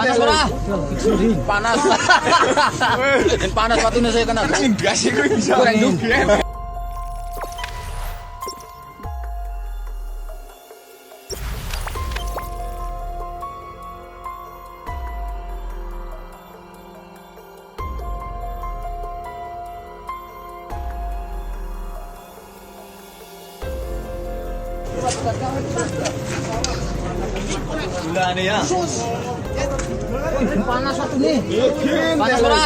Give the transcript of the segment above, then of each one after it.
Panas ora? Panas. Dan panas waktunya saya kena. Enggak sih gue bisa. Kurang. Gulane ya. Panas waktunya. Panas ora?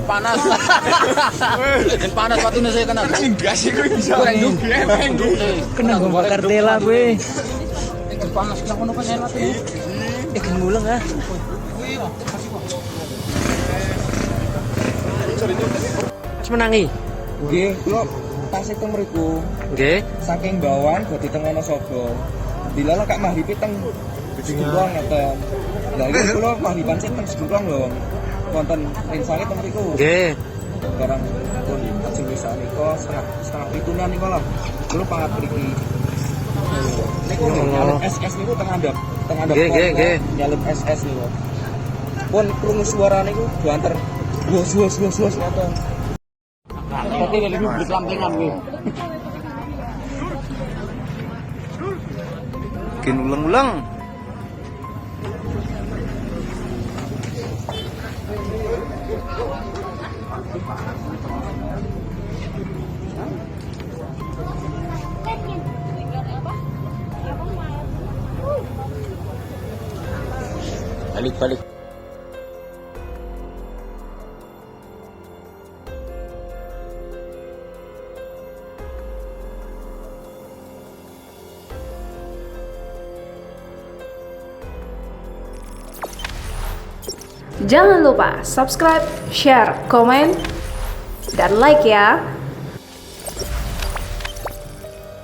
Panas. Dan panas waktunya saya kena. Enggak sih gue bisa. Kurang. Kena gue bakar tela gue. Panas kena kono kan waktunya. Eh kan ngulang ah. Mas menangi. Nggih, kula tasih teng mriku. Nggih. Saking Bawan badhe teng Wonosobo. Dilala kak maghribe teng Segulong ngeten. Lah iki kula maghriban sing teng Segulong lho. Wonten rinsange teng mriku. Nggih. Barang pun ajeng wisa nika setengah setengah pitunan nika lah. Kula pangat mriki. Niku Ya Allah. nyalip SS niku teng andhap, teng andhap. Nggih, nggih, nggih. Nyalip SS niku. Pun krungu suara niku banter. Wos wos wos wos ngoten. Tapi ini beli lampengan gue. Bikin ulang-ulang. Balik-balik. Jangan lupa subscribe, share, komen, dan like ya.